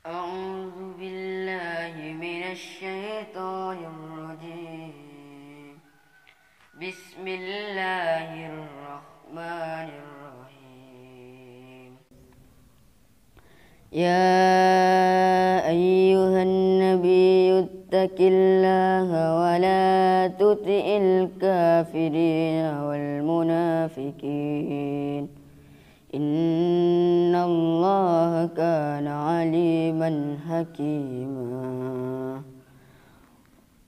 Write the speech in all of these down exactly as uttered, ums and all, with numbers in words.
أعوذ بالله من الشيطان الرجيم. بسم الله الرحمن الرحيم. يا أيها النبي اتق الله ولا تطع الكافرين والمنافقين. إن الله كان عليما حكيما.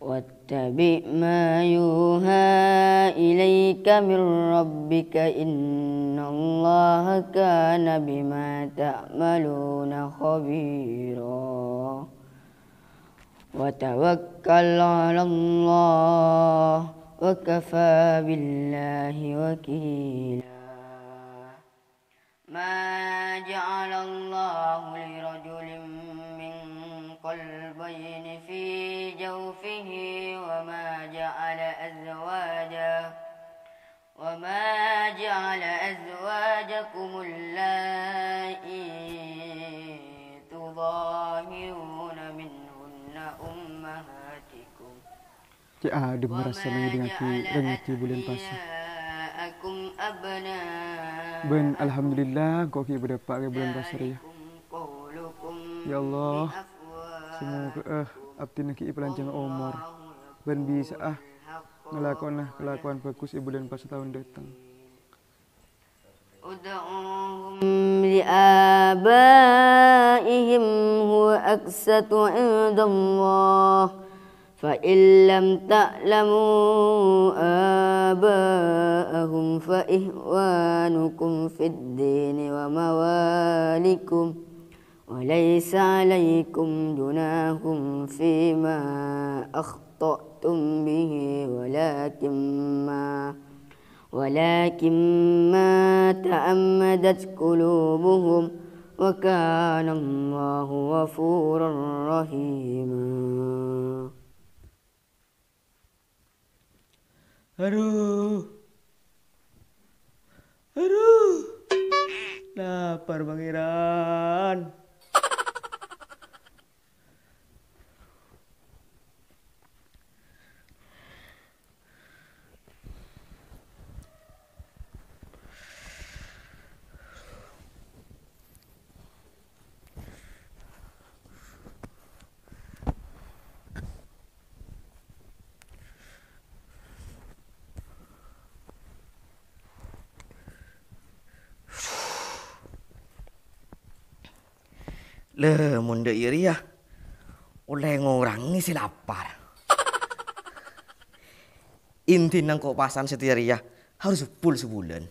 واتبع ما يوحى إليك من ربك، إن الله كان بما تعملون خبيرا. وتوكل على الله، وكفى بالله وكيلا. ما جعل الله لرجل من قلبين في جوفه، وما جعل أزواجا-، وما جعل أزواجكم اللائي تظاهرون منهن أمهاتكم. Cè' adhemma rassana ngèdingngaghi rèng-ngèding bulân pasa. Bân alhamdulillah, engko' ghi' bâdâ eppa' ka bulân pasa rèya. Ya Allah, sè mogâ'â abdhina ghi' èpalanjhânga omor bân bisa'a ngalakonè kalakowan bhâghus è bulân pasa taon dâteng. ادعوهم لآبائهم هو أقسط عند الله، فإن لم تعلموا آباءهم فإخوانكم في الدين ومواليكم، وليس عليكم جناح فيما أخطأتم به، ولكن ما، ولكن ما تعمدت قلوبهم، وكان الله غفورا رحيما. Aduh. Aduh. Lapar, Pangèran. Lè, mon dâ' iyâ rèya, ollè ngorangè sè lapar. Intina engko' pasa'an satèya rèya harus full sabulân.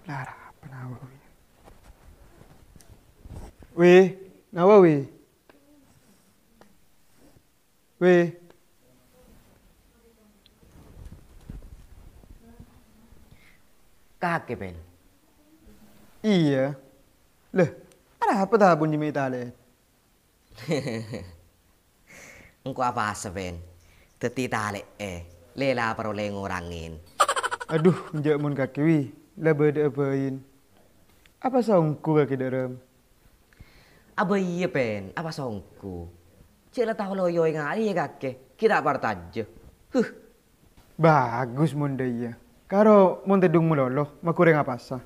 Lah, arapa Nawawi? Wi, Nawawi. Wi. Kakè, Pèn? Iyâ. Lè, arapa ta' bunyi mi' talè? Engko' apasa, Pèn? Dhâddhi talè'è, lè la parlo lè ngorangè. Adhu, enjâ' mon kakè, Wi, la bâdâ'â bâi. Apasa ongghu kakè dâ' ram? Abâ iyâ, Pèn, apasa ongghu. Jhâ' la tao loyoè ngalèyâ kakè, ghi' ta' partajâ. Huh. Bhâghus mon dâ' iyâ. Karo mon tèdhung malolo, maghâ orèng apasa.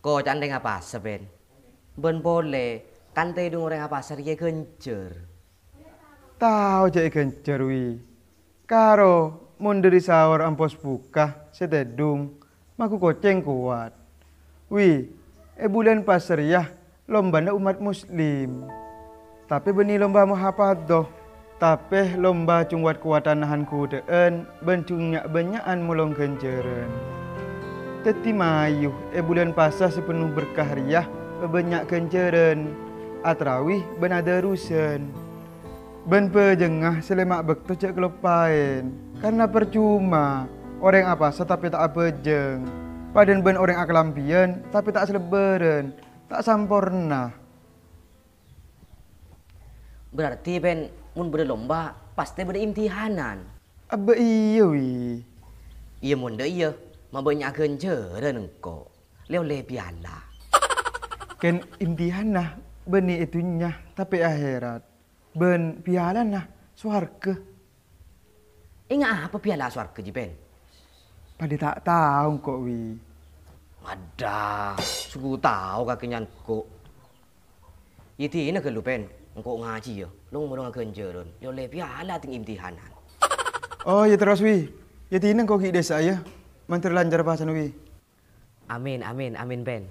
Koca'na orèng apasa, Pèn. Bân polè, kan tèdhung orèng apasa rèya ghânjhâr. Tao jhâ' èghânjhâr, Wi. Karo mon dâri saor ampos bhuka sè tèdhung, maghâ kocèng kowat. Wi, è bulân pasa rèya lombana ommat Muslim. Tapè bânnè lomba muhafadhah, tapè lomba jung wat-kowatan nahan ghudhâ'ân bân jung nya'-bânnya'an molong ghânjhârân. Dhâddhi mayu è bulân pasa sè penno berkah rèya pabânnya' ghânjhârân. Atrawi bân adârusan. Bân bhâjângnga sè lèma' bâkto jhâ' kaloppaèn, karna parcoma orèng apasa tapè ta' abhâjâng. Padâna bân orèng akalambhiyân tapè ta' salèbbhârân, ta' samporna. Berarti, Pèn, mon bâdâ lomba, pastè bâdâ imtihanan. Abbâ iyâ, Wi. Iyâ, mon dâ' iyâ, ma' bânnya' ghânjhârân engko'. Lè-ollè piala. Kèng imtihanna bânnè è dhunnya, tapè aherat. Bân pialana sowarghâ. Enga' apa piala sowarghâ, jiyâ, Pèn? Padâ ta' tao engko', Wi. Adâ, soko tao kakè nyangko'. Yâ dinah ghâllu, Pèn, engko' ngajhi, yâ. Long-molonga ghânjhârân, lè-ollè piala tèng imtihanan. Oh, yâ terros, Wi. Yâ dinah engko' ghi' dâsa'a, yâ. Mandhâr lancar pasana, Wi. Amin, amin, amin, Pèn.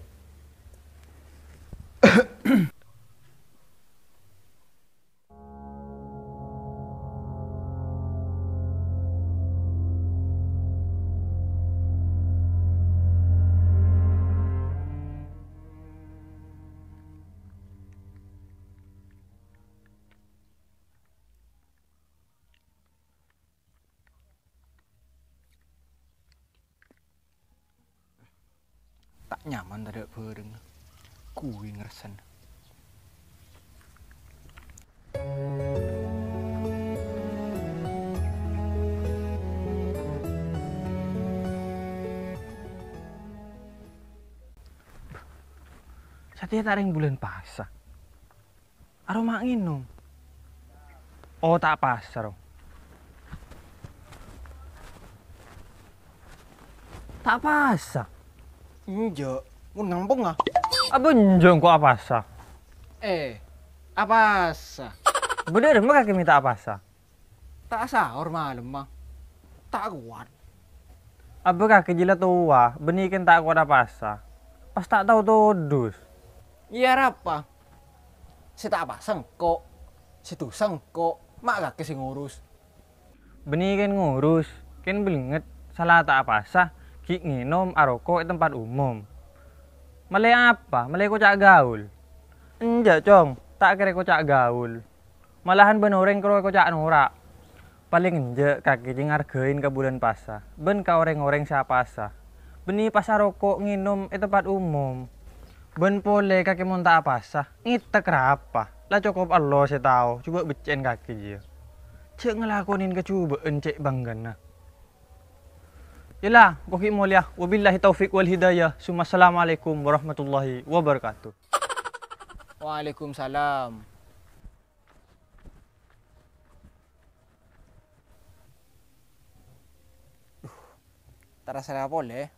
Ta' nyaman tadâ' bhâreng. Ghuwing rassana. Satèya ta' rèng bulân pasa. Aroma ngènom. Oh, ta' pasa, ro. Ta' pasa. Enjâ', mon ngampongnga. Abâ enjâ' engko' apasa. Eh, apasa? Bâdâ rèmma kakè mè' ta' apasa. Ta' saor malemma. Ta' kowat. Abbâ kakè jiyâ la towa, bânnè kèng ta' kowat apasa. Pas ta' tao todus. Iyâ arapa? Sè ta' apasa engko', sè dusa engko', ma' kakè sè ngurus. Bânnè kèng ngurus, kèng bâlenget, sala ta' apasa, ghi' ngènom aroko' è tempat umum. Malè apa? Malè koca' gaul? Enjâ', Cong, ta' kèra koca' gaul. Malahan bân orèng karo èkoca' nora'. Palèng enjâ' kakè jiyâ ngarghâi ka bulân pasa bân ka orèng-orèng sè apasa. Bânnè pas aroko' ngènom è tempat umum. Bân polè kakè mon ta' apasa, ngètek rapa? La cokop Allah sè tao, jhubâ' beccè'èn kakè jiyâ. Jhâ' ngalakonè kajhubâ'ân cè' bânggâna. Yâ la, engko' ghi' molèya. Wabillahi taufiq wal hidayah. Summa assalamualaikum warahmatullahi wabarakatuh. Waalaikumsalam. Duh, ta' rasa polè.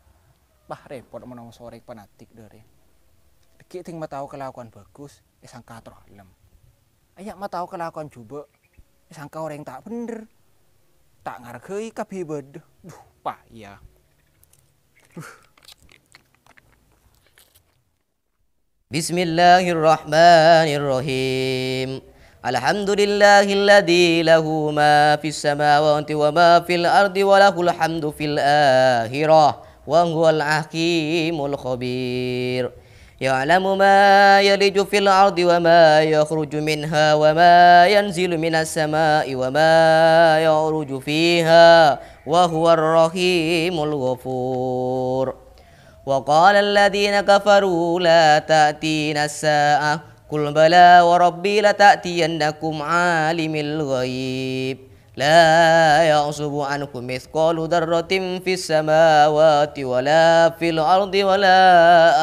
Bah, rèpot mon sorè panatik dâri. Dâgghi' ding matao kalakowan bhâghus, èsangka terro alem. Aya' matao kalakowan jhubâ', èsangka orèng ta' bhendher. Ta' ngarghâi kabbhi bâdâ. Duh, paya. Duh. Bismillahirrahmanirrahim. Alhamdulillahilladzi lahu ma fis samawati wa ma fil ardi wa lahul hamdu fil akhirah wa huwal hakimul khabir. Ya'lamu ma yaliju fil ardi wa ma yakhruju minha wa ma yanzilu minas sama'i wa ma ya'ruju fiha wa huwar rahimul ghafur. وقال الذين كفروا لا تأتينا الساعة قل بلى وربي لتأتينكم عالم الغيب لا يعزب عنه مثقال ذرة في السماوات ولا في الأرض ولا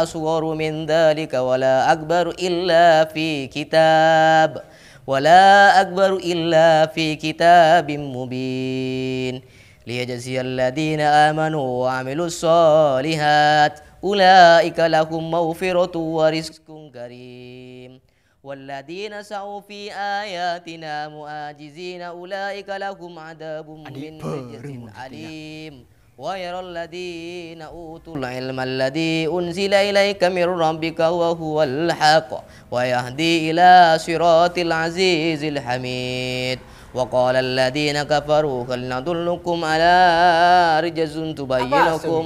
أصغر من ذلك ولا أكبر إلا في كتاب ولا أكبر إلا في كتاب مبين. ليجزي الذين آمنوا وعملوا الصالحات أولئك لهم مغفرة ورزق كريم والذين سعوا في آياتنا معاجزين أولئك لهم عذاب من رجز أليم ويرى الذين أوتوا العلم الذي أنزل إليك من ربك وهو الحق ويهدي إلى صراط العزيز الحميد. وقال الذين كفروا هل ندلكم على رجز تبين لكم.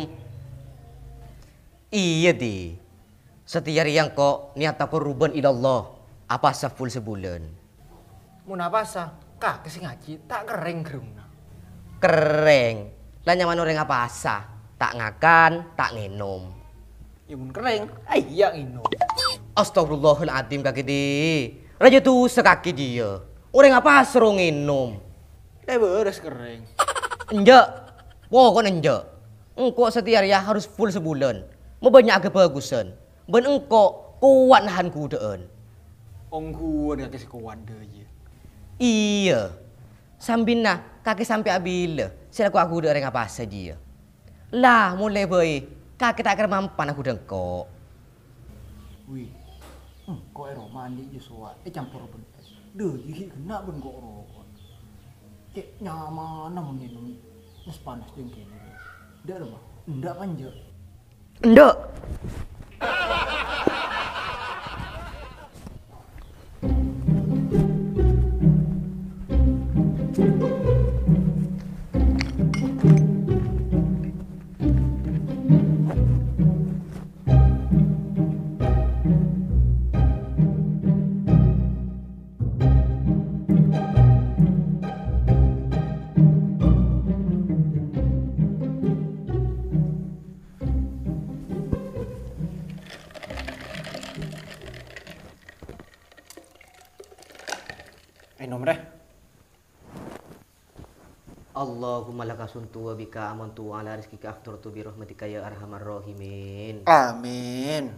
Iyâ, Di. Satèya rèya engko' niyatta korban ilallah. Apasa full sabulân. Mon apasa, kakè sè ngajhi, ta' kerrèng ghârungna. Kerrèng. La nyamana orèng apasa, ta' ngakan, ta' ngènom. Yâ mon kerrèng, iyâ ngènom. Astagfirullahaladzim, kakè, Di. Rajâ dusa kakè jiyâ. Orèng apasa ro ngènom. Lè bârâs kerrèng. Enjâ'. Pokokna enjâ'. Engko' satèya rèya harus full sabulân. Mabânnya'aghi bhâghusân. Bân engko' kowat nahan ghudhâ'ân. Ongghuwân kakè sè kowat dâjâ. Iyâ. Sambina kakè sampè' abila sè lako aghudhâ' orèng apasa jiyâ. La, molè bhâi, kakè ta' kèra mampan aghudhâ engko'. Wi, engko' è roma andi' jus sowa ècampor bân ès. Dâjâ ghi' ghenna' bân ko'-roko'an. Cè' nyamana mon ngènom ès panas jâng kènè. Enḍâ' roma? Enḍâ' apa enjâ'? Enḍâ'. Ènom, rè. Allahumma laka sumtu wa bika amantu wa ala rizqika aftartu bi rahmatika ya arhamar rahimin. Amin.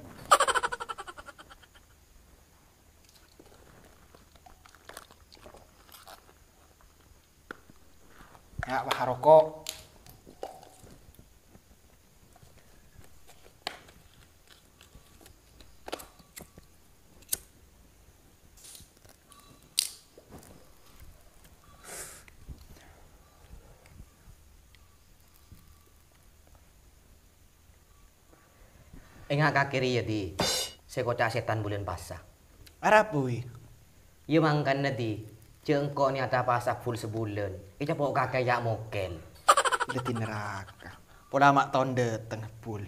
Ya, wah, roko'. Ènga' kakè rèya, Di, sè èkoca' sètan bulân pasa. Arapa, Wi? Yâ mangkana, Di, jhâ' engko' niyata pasa full sabulân, ècapo' kakè ya' mokèl. Dhâddhi naraka. Pola ma' taon dhâteng, full.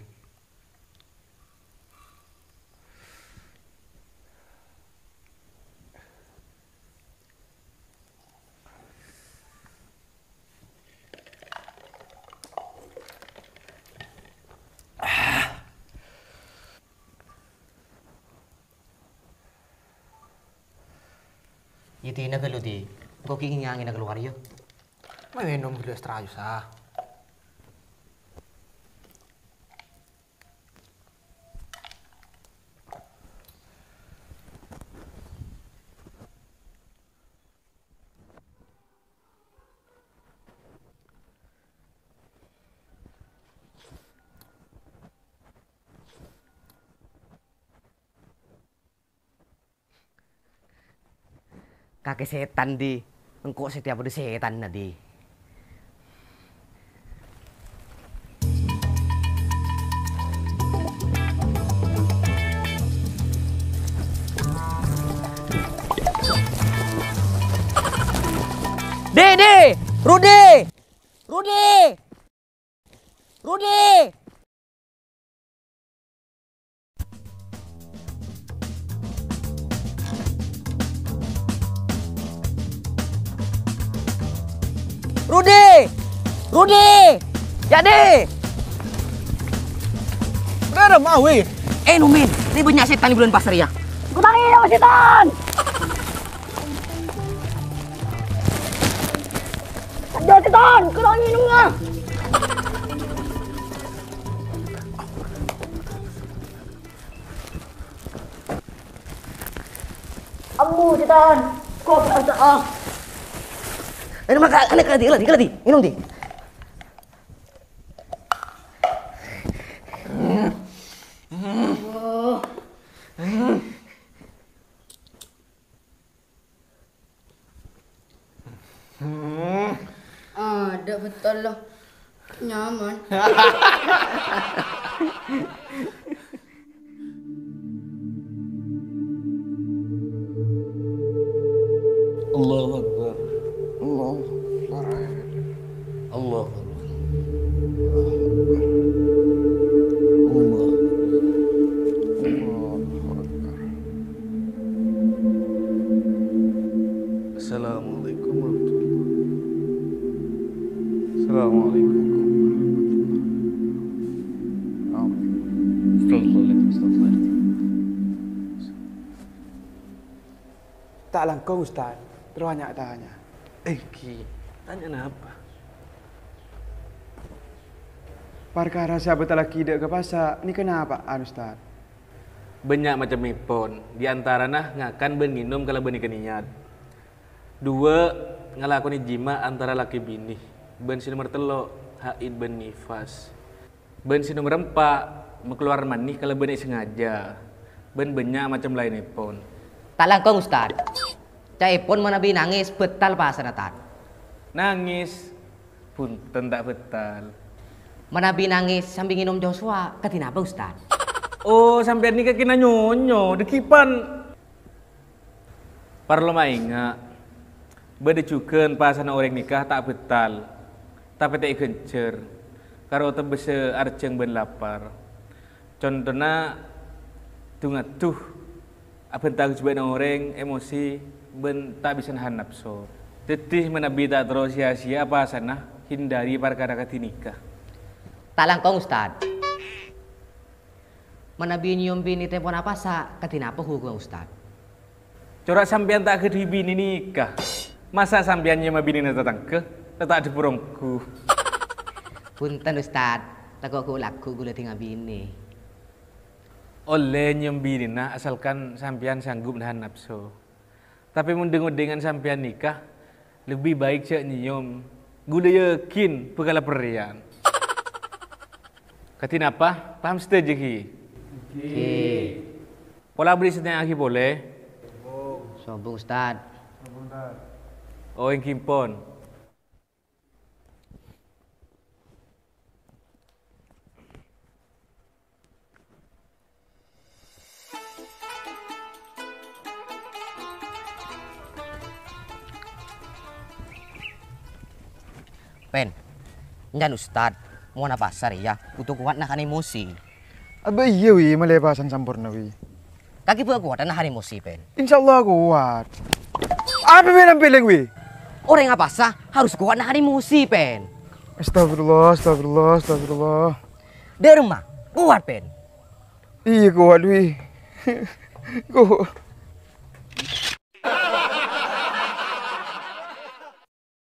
Yâ, dina ghâllu, Di. Engko' ghi' ngèngè angènna kalowar, yâ. Mè' ngènom ghâllu èstra, Yusa. Kakè sètan, Di. Engko' sè tèya bâdâ sètanna, Di. Di, Di! Rudi! Rudi! Rudi! Rudi! Rudi! Jadi! Udah, udah, mau, weh. Eh, Numin, ini banyak setan di bulan pasar ya. Kutangi, ya, setan! Ada setan, kurang minum lah. Ambu, setan. Kok ada, ah? Ini maka, ini keladi, keladi, keladi. Minum, Di. Hmm. Ada betul loh. Nyaman. Allahu Akbar. Allahu Akbar. Allahu Akbar. Allahu Akbar. Allahu Akbar. Assalamualaikum warahmatullahi. Assalamualaikum warahmatullahi. Amin. Astagfirullahaladzim, astagfirullahaladzim. Ta' langkong, Ustad. Terro nya-tanya. Èngghi, tanya napa? Parkara sè abhâtallaghi dâ' ka pasa' nèka napa, anu, Ustad? Bânnya' macemmèpon, di antarana ngakan bân ngènom kalabân nèka niyat. Duwâ', ngalakonè jima' antara lakè binè. Bân sè nomer tello', haid bân nifas. Bân sè nomer empa', makalowar mani kalabân èsengaja. Bân bânnya' macem laènnèpon. Ta' langkong, Ustad. Ca'èpon manabi nangès bhâttal pasana, Tad. Nangès? Bhunten, ta' bhâttal. Manabi nangès sambi ngènom cosowa, kadhi napa, Ustad? Oh, sampèyan nèka kèna nyonyo, dhâggipan. Parlo maènga', bâdâ jhughân pasana orèng nèka ta' bhâttal, tapè ta' èghânjhâr, karo tebbhâ sè arjhâng bân lapar. Contona, du-ngaddu, abhânta ghâjhâbâna orèng, emosi, bân ta' bisa nahan napso. Dhâddhi, manabi ta' terro sia-sia pasana, hindari parkara kadhi nèka. Ta' langkong, Ustad. Manabi nyèyom binè tempona pasa', kadhi napa hukumma, Ustad? Cora' sampèyan ta' aghâdhuwi binè nèka. Masa' sampèyan nyèyoma binèna tatangghâ? La ta' dhâbur ongghu. Bhunten, Ustad. Tako' ghu-, lagghu' ghulâ dhing abinè. Ollè nyèyom binèna asalkan sampèyan sanggup nahan napso. Tapè mon dhing-ondhingan sampèyan nèka, lebbi baik jhâ' nyèyom. Ghulâ yakin bhâkal aperrèyan. Kadhi napa? Paham sadhâjâ, ghi? Ghi. Pola bâri' sè tanya'aghi polè. Sobung, Ustad. Oh, èngghi pon. Pen, èncan Ustad, mon a pasa rèya, kodhu kowat nahan emosi. Abâ iyâ, Wi, malè pasana samporna, Wi. Kakè bâ' kowat nahan emosi, Pen? Insyaallah kowat. Apa, Wi, nampèlèng, Wi? Orèng a pasa harus kowat nahan emosi, Pen. Astagfirullah, astagfirullah, astagfirullah. Dârma, kowat, Pen. Iyâ, kowat, Wi. Ko-,